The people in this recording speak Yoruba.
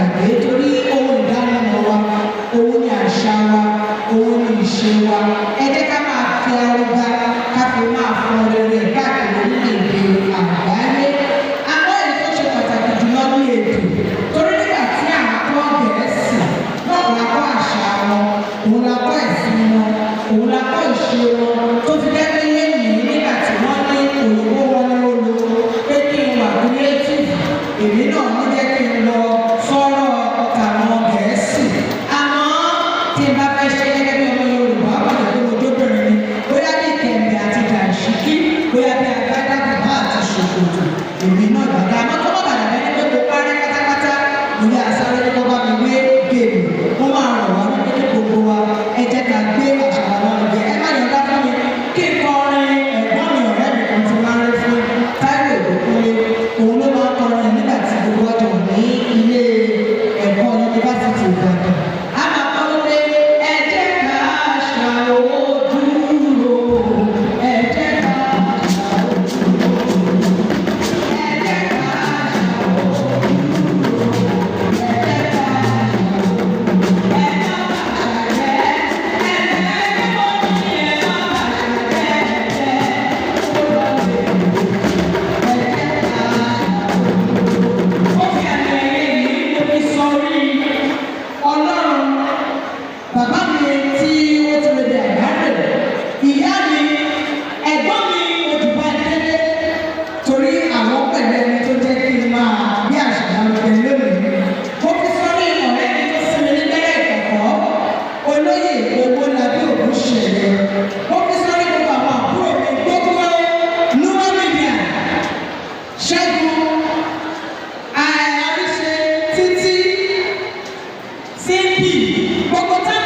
Gbàgbé torí ohun ìdánimọ̀ wa, òun ni àṣà wa, òun ni ìṣe wa. Ẹ jẹ́ ká máa fi arúgbá ká fi máa fọn rere káàkiri orílẹ̀-èdè àgbáyé. Àmọ́ èyí tó ṣe pàtàkì jùlọ ní èdè, torí nígbà tí à ń kọ́ Gẹ̀ẹ́sì náà la kọ́ àṣà wọn, òun la kọ́ ẹ̀sìn wọn, òun la kọ́ ìṣe wọn, tó fi jẹ́ pé lẹ́yìn nígbà tí wọ́n ní òyìnbó wọn ní ó lo pé kí n wà creative, èmi náà ní jẹ́ kí n lọ sọ̀rọ̀ tàwọn Gẹ̀ẹ́sì. Àmọ́ tí n bá fẹ́ ṣe gẹ́gẹ́ bí ọmọ Yorùbá, wọ́n lè gbé ojóbìnrin ni, bóyá bí kẹ̀mbẹ̀ àti dàǹṣíkí, bóyá bí agbádá, bùbá àti ṣòkòtò, èmi náà gbàgbé. Àmọ́ tó má bàdà bẹ́ni pé kò parí pátápátá, mo yà sáré ní kó bá mi wé gèlè. Mo máa rọ̀ wá wípé kí gbogbo wa, ẹ jẹ́ ká gbé àṣà wa lárugẹ. Ẹ má yọ̀ǹda fún mi kí n kọrin ẹ̀gbọ́n mi, ọ̀rẹ́ mi kan ti máa ń rí fún Táíwò Ìgbòkúnlé. Òun ló máa ń kọrin nígbà tí gbogbo wa jọ wà ní ilé ẹ̀kọ́ Yunifásitì Ìbàdàn. A máa kọ́ wípé ẹ jẹ́ ká àṣà ó dúró, ẹ jẹ́ ká àṣà ó dúró, ẹ jẹ́ ká àṣà ó dúró, ẹ jẹ́ ká àṣà ó dúró, ẹ má bàṣà jẹ́, ẹ jẹ́ kó ní ẹ má bàṣà jẹ́, ó lọ lè ẹ jẹ́ ká àṣà ó dúró. Ó fi àmì ẹ̀yẹ yìí mo fi sọrí Ọlọ́run, bàbá mi tí ó ti lè dé àgbáre, ìyá mi, ẹ̀gbọ́n mi Odùbádélé, torí àwọn pẹ̀lú ẹni tó jẹ́ kí n máa bí àṣà lárugẹ lónìí. Mo fi sọrí ọ̀rẹ́ mi tó sinmi ní bẹ́rẹ̀ ìkọ̀kọ́, Olóyè Owólabí Ògúnṣẹ̀yẹ. Mo fi sọrí gbogbo àwọn àbúrò mi, gbogbo Numa Media, Ṣẹ́gun Àríṣe, Títí Símpì, gbogbo táwọn.